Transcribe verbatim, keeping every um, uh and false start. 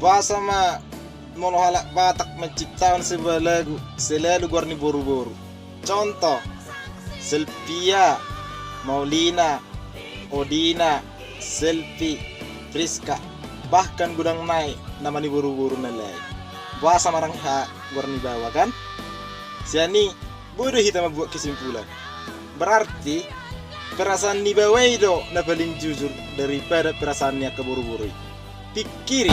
Boasa ma molo halak Batak menciptakan sebuah lagu selalu goar ni boru-boru? Contoh, Selvia, Maulina, Odina, Selvi, Priska, bahkan godang nai nama ni boru-boru na lain. Boasa ma rang ha goar ni baoa, kan? Sian i, boi do hita mambuat kesimpulan. Berarti perasaan ni baoa i do na paling jujur daripada perasaan ni angka boru-boru i. Pikkiri.